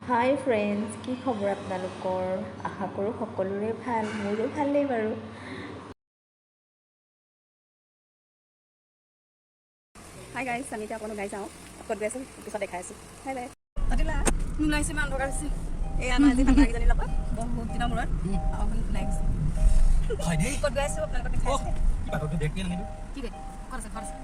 হাই friends, কি খবৰ আপোনালোকৰ? আশা কৰোঁ সকলোৰে ভাল, মোৰো ভালেই বাৰু। হাই গাইজ, আমি এতিয়া অকণ ওলাই যাওঁ। ক'ত গৈ আছোঁ পিছত দেখাই আছোঁ। হাই বাই। নোলাইছে, ইমান অন্ধকাৰ হৈছে। এই আমাৰ আজি ভাইকেইজনীৰ লগত বহুত দিনৰ মূৰত অকণ ওলাই গৈছোঁ। হয় দেই। ক'ত গৈ আছোঁ আপোনালোকক দেখাই আছোঁ। কিবা তই বেগ আনিলো। কি বেগ? ক'ত আছে? ঘৰত আছে।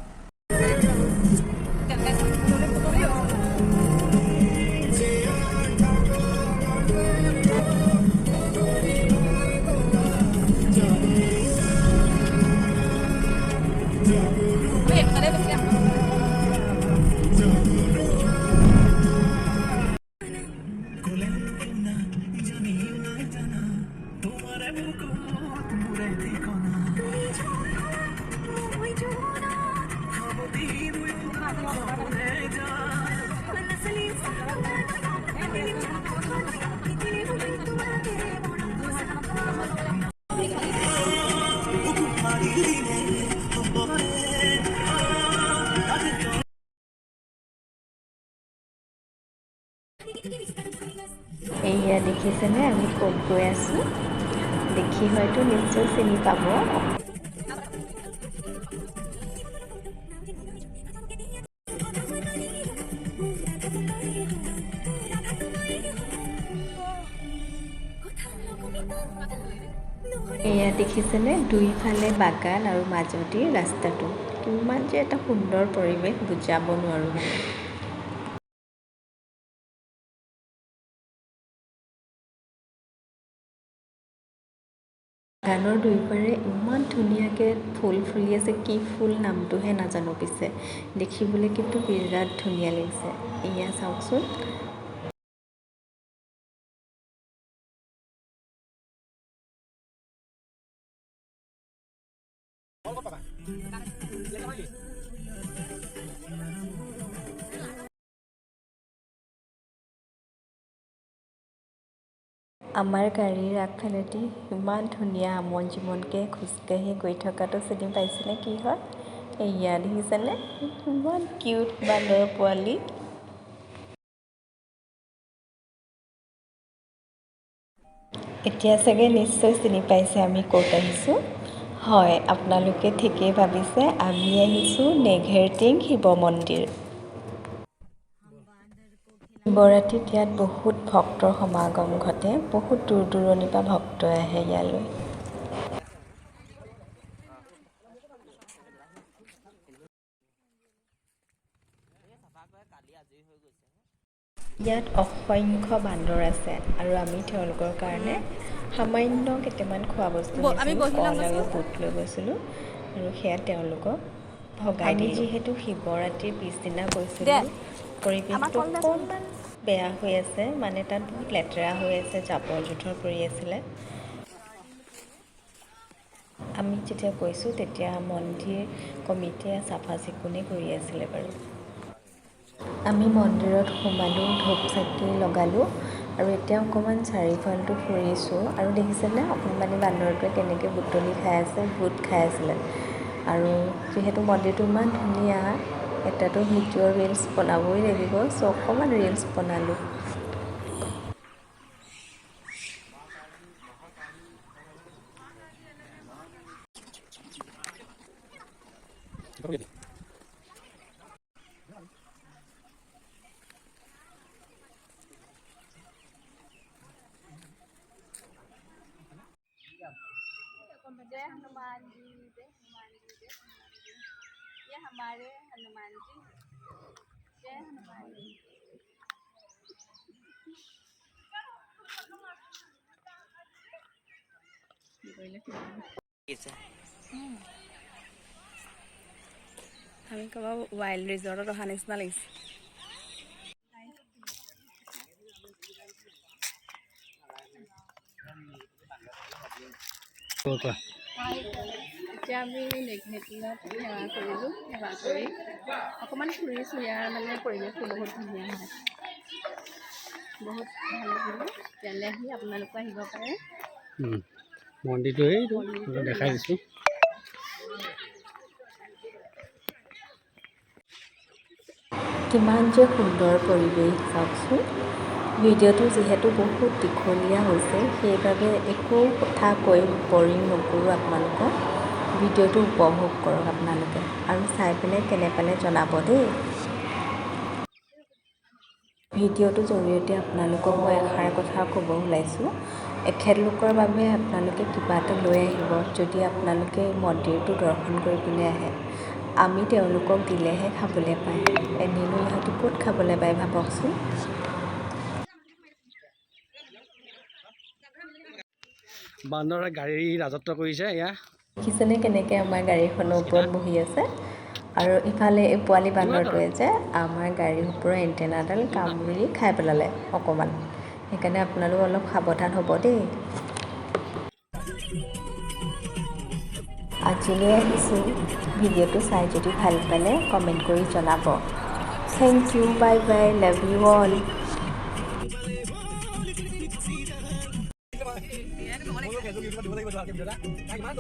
এইয়া দেখিছেনে আমি ক'ত গৈ আছোঁ? দেখি হয়তো নিশ্চয় চিনি পাব। এয়া দেখিছেনে দুইফালে বাগান আৰু মাজেদি ৰাস্তাটো, কিমান যে এটা সুন্দৰ পৰিৱেশ বুজাব নোৱাৰোঁ মানে। বাগানৰ দুয়োপাৰে ইমান ধুনীয়াকৈ ফুল ফুলি আছে, কি ফুল নামটোহে নাজানো, পিছে দেখিবলৈ কিন্তু বিৰাট ধুনীয়া লাগিছে। এয়া চাওকচোন। আমাৰ গাড়ীৰ আগফালেদি ইমান ধুনীয়া আমন জিমনকৈ খোজকাঢ়ি গৈ থকাটো চিনি পাইছেনে কি হয়? এয়া দেখিছেনে ইমান কিউট বান্দৰ পোৱালি। এতিয়া চাগে নিশ্চয় চিনি পাইছে আমি ক'ত আহিছোঁ। হয়, আপোনালোকে ঠিকেই ভাবিছে, আমি আহিছোঁ নেঘেৰটিং শিৱ মন্দিৰ। শিৱৰাত্ৰিত ইয়াত বহুত ভক্তৰ সমাগম ঘটে, বহুত দূৰ দূৰণিৰ পৰা ভক্ত আহে ইয়ালৈ। ইয়াত অসংখ্য বান্দৰ আছে আৰু আমি তেওঁলোকৰ কাৰণে সামান্য কেইটামান খোৱা বস্তু আমি নিছিলোঁ, বহি ল'ম কল আৰু কৈছোঁ। বুট লৈ গৈছিলোঁ আৰু সেয়া তেওঁলোকক ভগাই। আমি যিহেতু শিৱৰাত্ৰিৰ পিছদিনা দে। গৈছিলোঁ, আমাক পৰিৱেশটো কল দেচোন। অকণমান বেয়া হৈ আছে, মানে তাত বহুত লেতেৰা হৈ আছে, জাবৰ জোঁথৰ পৰি আছিলে। আমি যেতিয়া গৈছোঁ তেতিয়া মন্দিৰ কমিটিয়ে চাফা চিকুণেই কৰি আছিলে বাৰু। আমি মন্দিৰত সোমালোঁ, ধূপ চাকি লগালোঁ আৰু এতিয়া অকণমান চাৰিওফালটো ফুৰিছোঁ। আৰু দেখিছেনে অকণমানি বান্দৰটোৱে কেনেকৈ বুটলি খাই আছে, বুট খাই আছিলে। আৰু যিহেতু মন্দিৰটো ইমান ধুনীয়া, এটাতো ভিডিঅ' ৰিলচ বনাবই লাগিব, চ' অকণমান ৰিলচ বনালোঁ। जय हनुमान जी, जय हनुमान जी, जय हनुमान जी। ये हमारे हनुमान जी, जय हनुमान जी। আমি ক'ৰবাত ৱাইল্ড ৰিজৰ্টত অহা নিচিনা লাগিছে। কোৱা। এতিয়া আমি নেঘেটিঙত সেৱা কৰিলোঁ। সেৱা কৰি অকণমান ফুৰিছোঁ। ইয়াৰ মানে পৰিৱেশটো বহুত ধুনীয়া হয়, বহুত ভাল লাগিলে। ইয়ালৈ আহি আপোনালোকো আহিব পাৰে। মন্দিৰটো এইটো দেখাই দিছোঁ। কিমান যে সুন্দৰ পৰিৱেশ চাওকচোন। ভিডিঅ'টো যিহেতু বহুত দীঘলীয়া হৈছে, সেইবাবে একো কথা কৈ বৰিং নকৰোঁ আপোনালোকক। ভিডিঅ'টো উপভোগ কৰক আপোনালোকে আৰু চাই পেলাই কেনে পালে জনাব দেই। ভিডিঅ'টোৰ জৰিয়তে আপোনালোকক মই এষাৰ কথা ক'ব ওলাইছোঁ। এখেতলোকৰ বাবে আপোনালোকে কিবা এটা লৈ আহিব যদি আপোনালোকে মন্দিৰটো দৰ্শন কৰিবলৈ আহে। আমি তেওঁলোকক দিলেহে খাবলৈ পায়, এনেইনো ইহঁতি ক'ত খাবলৈ পায় ভাবকচোন। বান্দৰে গাড়ী ৰাজত্ব কৰিছে এয়া। দেখিছেনে কেনেকৈ আমাৰ গাড়ীখনৰ ওপৰত বহি আছে? আৰু ইফালে এই পোৱালি বান্দৰটোৱে যে আমাৰ গাড়ীৰ ওপৰৰ এণ্টেনাডাল কামুৰি খাই পেলালে অকণমান। সেইকাৰণে আপোনালোক অলপ সাৱধান হ'ব দেই। আজিলৈ আহিছোঁ। ভিডিঅ'টো চাই যদি ভাল পালে কমেণ্ট কৰি জনাব। Thank you, bye bye, love you all. ইমান